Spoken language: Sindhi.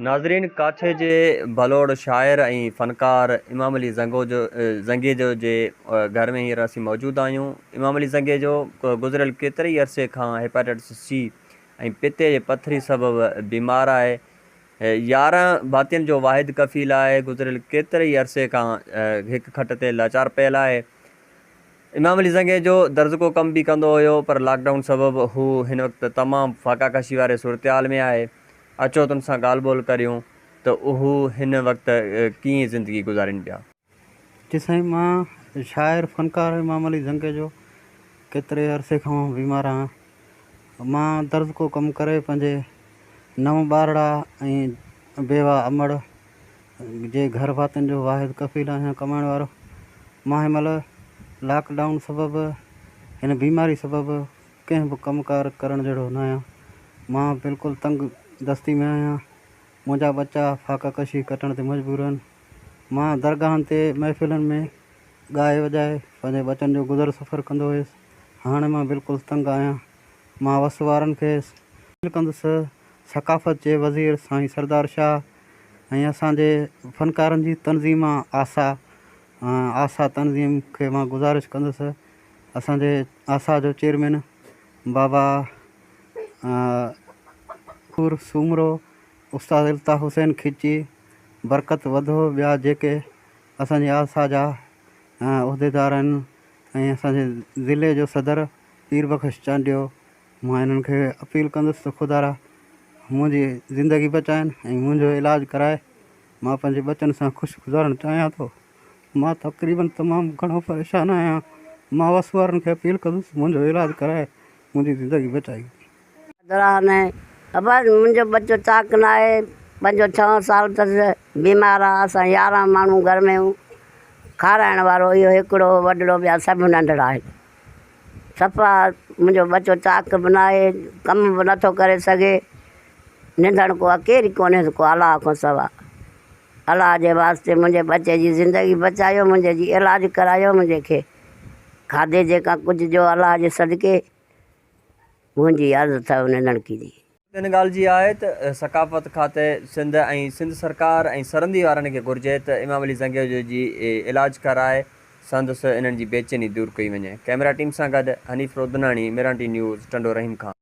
ناظرين ڪاڇي جي ڀلوڙ شاعر ۽ فنڪار امام علي زنگوجو زنگيجو جي گهر ۾ هينئر اسين موجود آهيون. امام علي زنگيجو گذريل ڪيتري ئي عرصي کان هيپاٽائٽس سي ۽ پتي جي پٿري سبب بيمار آهي. 11 ڀاتين جو واحد ڪفيل آهي. گذريل ڪيتري ئي عرصي کان هڪ کٽ تي لاچار پيل آهي. امام علي زنگيجو درزڪو ڪم به ڪندو هيو پر لاڪ ڊائون سبب هو هن وقت تمام فاقاڪشي واري صورتحال ۾ آهي. اچو تن سان ڳالهه ٻولهه ڪريون ته هو هن وقت ڪيئن زندگي گذارين پيا. جي سائين مان شاعر فنڪار امام علي زنگيجو ڪيتري عرصي کان بيمار آهيان مان درزڪو ڪم ڪري پنهنجي نو ٻارڙا ۽ بيواه امڙ جي گهر ڀاتين جو واحد ڪفيل آهيان ڪمائڻ وارو مان هن مهل لاڪ ڊائون سبب هن بيماري سبب ڪنهن به ڪم ڪار ڪرڻ جهڙو نه آهيان. مان بلڪل تنگ دستي ۾ آهيان. منهنجا ٻچا فاقه ڪشي ڪٽڻ تي مجبور آهن. مان درگاهن تي محفلن ۾ ڳائي وڄائي پنهنجي ٻچن جو گذر سفر ڪندو هيس. هاڻي مان بلڪل تنگ آهيان. مان وس وارن کي اپيل ڪندس ثقافت جي وزير سائين سردار شاهه ۽ اسان جي فنڪارن جي تنظيم آسا آسا تنظيم کي مان گذارش ڪندس اسان جي آسا جو چيئرمين بابا غفور سومرو، استاد الطاف حسين کيچي، برڪت وڌو ٻيا جيڪي اسان جي آسا جا عهديدار آهن ۽ اسان جي ضلعي جو صدر پير بخش چانڊيو مان انهن کي اپيل ڪندس ته خدارا منهنجي زندگي بچائن ۽ منهنجو علاج ڪرائي مان پنهنجي ٻچن سان خوش گذارڻ چاهيان ٿو. مان تقريبن تمام گهڻو پريشان آهيان. مان وس وارن کي اپيل ڪندس منهنجو علاج ڪرائي منهنجي زندگي بچائي وڃي. دوران ابا منهنجو ٻچو چاق نه آهي پنجون ڇهون سال اٿس بيمار آ اسان 11 ماڻهو گهر ۾ آهيون کارائڻ وارو اهو هڪڙو وڏڙو ٻيا سڀ ننڍڙا آهن صفا منهنجو ٻچو چاق به نه آهي ڪم به نٿو ڪري سگهي ننڌڻ ڪو ڪير ڪونهيس ڪو الله کان سوا الله جي واسطي منهنجي ٻچي جي زندگي بچايو منهنجي جي علاج ڪرايو منهنجي کي کاڌي جي ڪا ڪجهه ڏيو الله جي صدقي منهنجي عرض اٿئو ننڌڻڪي جي. ان ڳالهه جي آهي ته ثقافت کاتي سنڌ ۽ سنڌ سرڪار ۽ سرندي وارن کي گهرجي ته امام علي زنگيجو جي علاج ڪرائي سندس انهن جي بيچيني دور ڪئي وڃي. ڪئميرا ٽيم سان گڏ حنيف رودناڻي، ميرانٽي نيوز، ٽنڊو رحيم خان.